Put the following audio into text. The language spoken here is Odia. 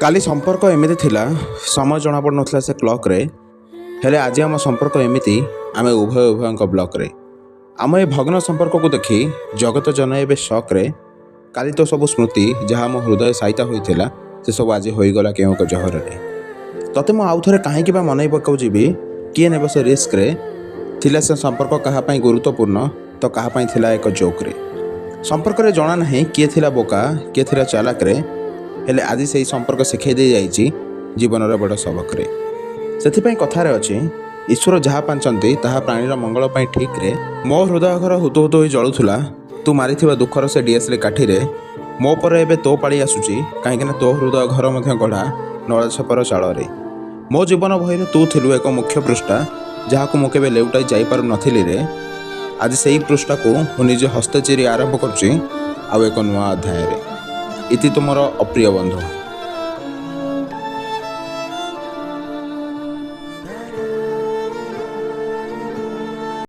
କାଲି ସମ୍ପର୍କ ଏମିତି ଥିଲା, ସମୟ ଜଣାପଡ଼ୁନଥିଲା ସେ କ୍ଲକ୍ରେ। ହେଲେ ଆଜି ଆମ ସମ୍ପର୍କ ଏମିତି, ଆମେ ଉଭୟ ଉଭୟଙ୍କ ବ୍ଲକ୍ରେ। ଆମ ଏ ଭଗ୍ନ ସମ୍ପର୍କକୁ ଦେଖି ଜଗତ ଜନ ଏବେ ସକ୍ରେ। କାଲି ତ ସବୁ ସ୍ମୃତି ଯାହା ମୋ ହୃଦୟ ସାଇତା ହୋଇଥିଲା, ସେସବୁ ଆଜି ହୋଇଗଲା କେଉଁ ଏକ ଜହରରେ। ତତେ ମୁଁ ଆଉ ଥରେ କାହିଁକି ବା ମନେଇ ପକାଉଯିବି, କିଏ ନେବ ସେ ରିସ୍କରେ? ଥିଲା ସେ ସମ୍ପର୍କ କାହା ପାଇଁ ଗୁରୁତ୍ୱପୂର୍ଣ୍ଣ ତ କାହା ପାଇଁ ଥିଲା ଏକ ଜୋକ୍ରେ। ସମ୍ପର୍କରେ ଜଣା ନାହିଁ କିଏ ଥିଲା ବୋକା, କିଏ ଥିଲା ଚାଲାକରେ। ହେଲେ ଆଜି ସେଇ ସମ୍ପର୍କ ଶିଖାଇ ଦେଇଯାଇଛି ଜୀବନର ବଡ଼ ସବକରେ। ସେଥିପାଇଁ କଥାରେ ଅଛି, ଈଶ୍ୱର ଯାହା ପାଞ୍ଚନ୍ତି ତାହା ପ୍ରାଣୀର ମଙ୍ଗଳ ପାଇଁ ଠିକ୍ରେ। ମୋ ହୃଦୟ ଘର ହୁତୁ ହୁତୁ ହୋଇ ଜଳୁଥିଲା ତୁ ମାରିଥିବା ଦୁଃଖର ସେ ଡିଆସିଲି କାଠିରେ। ମୋ ପରେ ଏବେ ତୋ ପାଳି ଆସୁଛି, କାହିଁକିନା ତୋ ହୃଦୟ ଘର ମଧ୍ୟ ଗଢ଼ା ନଳ ଛପର ଚାଳରେ। ମୋ ଜୀବନ ବହିରେ ତୁ ଥିଲୁ ଏକ ମୁଖ୍ୟ ପୃଷ୍ଠା, ଯାହାକୁ ମୁଁ କେବେ ଲେଉଟାଇ ଯାଇପାରୁନଥିଲି ରେ। ଆଜି ସେଇ ପୃଷ୍ଠାକୁ ମୁଁ ନିଜେ ହସ୍ତ ଚିରି ଆରମ୍ଭ କରୁଛି ଆଉ ଏକ ନୂଆ ଅଧ୍ୟାୟରେ। ଇତି, ତୁମର ଅପ୍ରିୟ ବନ୍ଧୁ।